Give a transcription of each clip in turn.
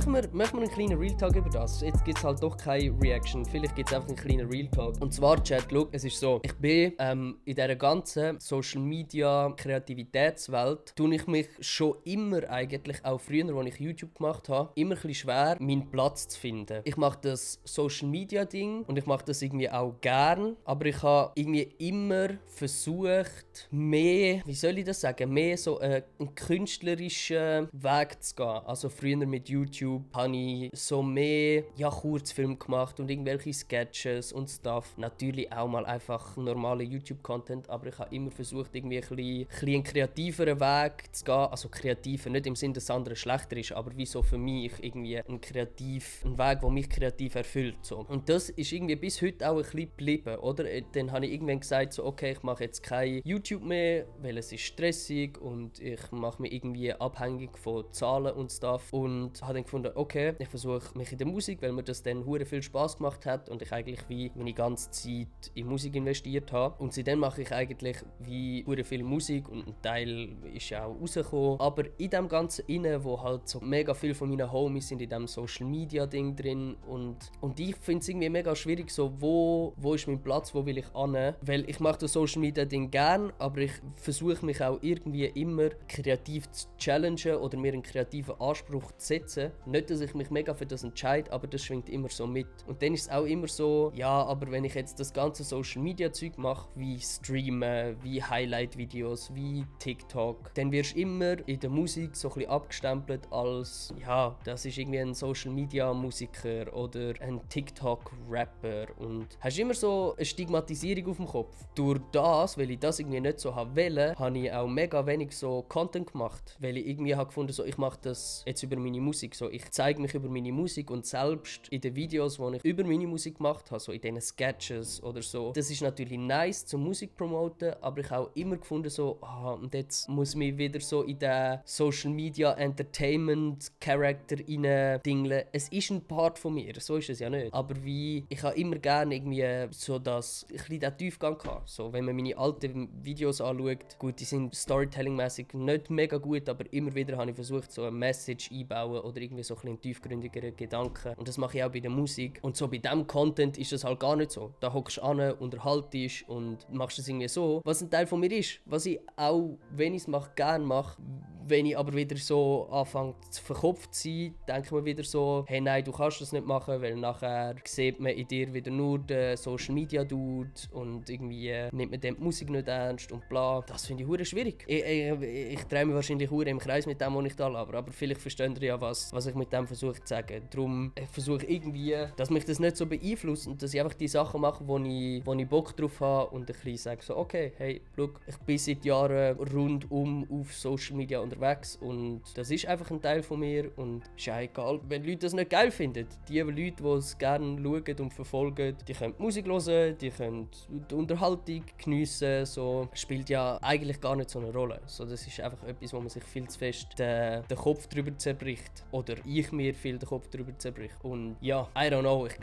machen wir einen kleinen Real Talk über das. Jetzt gibt es halt doch keine Reaction. Vielleicht gibt es einfach einen kleinen Real Talk. Und zwar, Chat, look, es ist so, ich bin in dieser ganzen Social Media Kreativitätswelt, tue ich mich schon immer eigentlich, auch früher, als ich YouTube gemacht habe, immer ein bisschen schwer, meinen Platz zu finden. Ich mache das Social Media Ding und ich mache das irgendwie auch gern, aber ich habe irgendwie immer versucht, mehr, wie soll ich das sagen, mehr so einen künstlerischen Weg zu gehen. Also früher mit YouTube habe ich so mehr Kurzfilme gemacht und irgendwelche Sketches und Stuff. Natürlich auch mal einfach normalen YouTube-Content, aber ich habe immer versucht, irgendwie ein bisschen einen kreativeren Weg zu gehen. Also kreativer, nicht im Sinne, dass das andere schlechter ist, aber wie so für mich irgendwie ein Weg, der mich kreativ erfüllt. So. Und das ist irgendwie bis heute auch ein bisschen geblieben, oder? Dann habe ich irgendwann gesagt, so, okay, ich mache jetzt kein YouTube mehr, weil es ist stressig und ich mache mich irgendwie abhängig von Zahlen und Stuff. Und habe dann gefunden, okay, ich versuche mich in der Musik, weil mir das dann hure viel Spaß gemacht hat und ich eigentlich wie meine ganze Zeit in Musik investiert habe. Und seitdem mache ich eigentlich wie hure viel Musik und ein Teil ist ja auch rausgekommen. Aber in dem Ganzen inne, wo halt so mega viel von meinen Homies sind in diesem Social Media Ding drin und ich finde es irgendwie mega schwierig, so wo ist mein Platz, wo will ich hin? Weil ich mache das Social Media Ding gern, aber ich versuche mich auch irgendwie immer kreativ zu challengen oder mir einen kreativen Anspruch zu setzen. Nicht, dass ich mich mega für das entscheide, aber das schwingt immer so mit. Und dann ist es auch immer so, ja, aber wenn ich jetzt das ganze Social Media Zeug mache, wie Streamen, wie Highlight-Videos, wie TikTok, dann wirst du immer in der Musik so ein bisschen abgestempelt als, ja, das ist irgendwie ein Social Media Musiker oder ein TikTok-Rapper und hast immer so eine Stigmatisierung auf dem Kopf. Durch das, weil ich das irgendwie nicht so wollte, habe ich auch mega wenig so Content gemacht, weil ich irgendwie habe gefunden, so, ich mache das jetzt über meine Musik, so, ich zeige mich über meine Musik und selbst in den Videos, die ich über meine Musik gemacht habe, so in diesen Sketches oder so, das ist natürlich nice zum Musik promoten, aber ich habe auch immer gefunden, so, und jetzt muss ich mich wieder so in den Social Media Entertainment Character rein-dingeln. Es ist ein Part von mir, so ist es ja nicht. Aber wie, ich habe immer gerne irgendwie so das, ein bisschen den Tiefgang gehabt. So, wenn man meine alten Videos anschaut, gut, die sind Storytelling-mäßig nicht mega gut, aber immer wieder habe ich versucht, so eine Message einbauen oder irgendwie so ein bisschen tiefgründigere Gedanken. Und das mache ich auch bei der Musik. Und so bei diesem Content ist das halt gar nicht so. Da hockst du an, unterhaltest und machst es irgendwie so, was ein Teil von mir ist. Was ich auch, wenn ich es mache, gerne mache. Wenn ich aber wieder so anfange zu verkopft zu sein, denke ich mir wieder so, hey nein, du kannst das nicht machen, weil nachher sieht man in dir wieder nur den Social Media Dude und irgendwie nimmt man die Musik nicht ernst und bla. Das finde ich hure schwierig. Ich drehe mich wahrscheinlich hure im Kreis mit dem, was ich da laber, aber vielleicht versteht ihr ja, was ich mit dem versuche zu sagen. Darum versuche ich irgendwie, dass mich das nicht so beeinflusst und dass ich einfach die Sachen mache, wo ich Bock drauf habe und ein bisschen sage so, okay, hey, look, ich bin seit Jahren rundum auf Social Media unterwegs und das ist einfach ein Teil von mir und ist ja egal, wenn Leute das nicht geil finden. Die Leute, die es gerne schauen und verfolgen, die können die Musik hören, die können die Unterhaltung geniessen, so. Spielt ja eigentlich gar nicht so eine Rolle. So, das ist einfach etwas, wo man sich viel zu fest den Kopf drüber zerbricht oder ich mir viel den Kopf drüber zerbricht. Und ja, I don't know, ich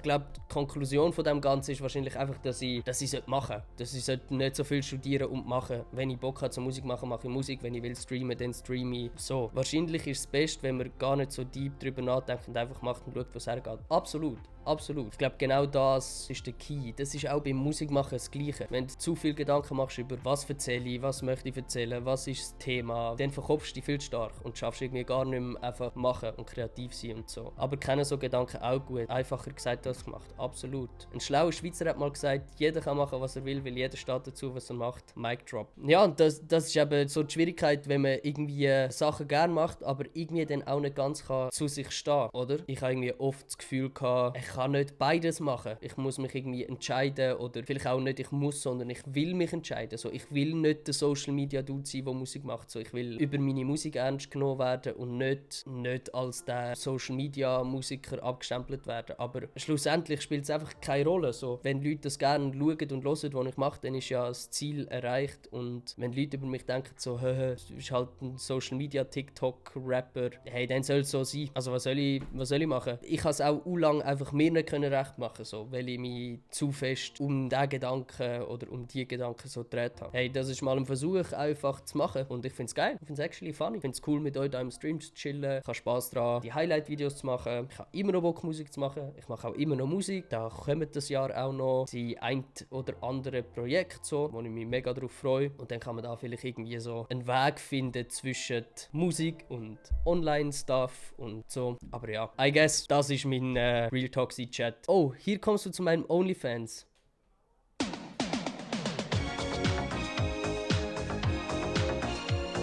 glaube, die Konklusion von dem Ganzen ist wahrscheinlich einfach, dass ich machen sollte. Dass ich nicht so viel studieren und machen. Wenn ich Bock habe zur Musik machen, mache ich Musik. Wenn ich will streamen, dann streame ich. So. Wahrscheinlich ist es best, wenn man gar nicht so deep drüber nachdenkt und einfach macht und schaut, was hergeht. Absolut. Absolut. Ich glaube, genau das ist der Key. Das ist auch beim Musikmachen das Gleiche. Wenn du zu viel Gedanken machst über was erzähle ich, was möchte ich erzählen, was ist das Thema, dann verkopfst du dich viel stark und schaffst irgendwie gar nicht mehr einfach machen und kreativ sein und so. Aber kennen so Gedanken auch gut. Einfacher gesagt als gemacht. Absolut. Ein schlauer Schweizer hat mal gesagt, jeder kann machen, was er will, weil jeder steht dazu, was er macht. Mic drop. Ja, und das ist eben so die Schwierigkeit, wenn man irgendwie Sachen gerne macht, aber irgendwie dann auch nicht ganz kann zu sich stehen, oder? Ich habe irgendwie oft das Gefühl gehabt, ich kann nicht beides machen. Ich muss mich irgendwie entscheiden oder vielleicht auch nicht ich muss, sondern ich will mich entscheiden. So, ich will nicht der Social Media Dude sein, der Musik macht. So, ich will über meine Musik ernst genommen werden und nicht als der Social Media Musiker abgestempelt werden. Aber schlussendlich spielt es einfach keine Rolle. So, wenn Leute das gerne schauen und hören, was ich mache, dann ist ja das Ziel erreicht. Und wenn Leute über mich denken, so, du bist halt ein Social Media TikTok Rapper, hey, dann soll es so sein. Also was soll ich machen? Ich habe es auch lang einfach mir nicht recht machen so, weil ich mich zu fest um diesen Gedanken oder um die Gedanken so gedreht habe. Hey, das ist mal ein Versuch, einfach zu machen und ich finde es geil. Ich finde es actually funny. Ich finde es cool, mit euch da im Stream zu chillen. Ich habe Spass daran, die Highlight-Videos zu machen. Ich habe immer noch Bock, Musik zu machen. Ich mache auch immer noch Musik. Da kommt das Jahr auch noch die ein oder andere Projekt so, wo ich mich mega darauf freue. Und dann kann man da vielleicht irgendwie so einen Weg finden zwischen Musik und Online-Stuff und so. Aber ja, I guess, das ist mein Real Talk Chat. Oh, hier kommst du zu meinem OnlyFans.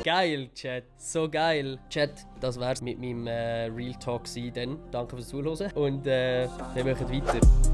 Geil, Chat. So geil. Chat, das wär's mit meinem Real Talk dann. Danke fürs Zuhören und wir machen weiter.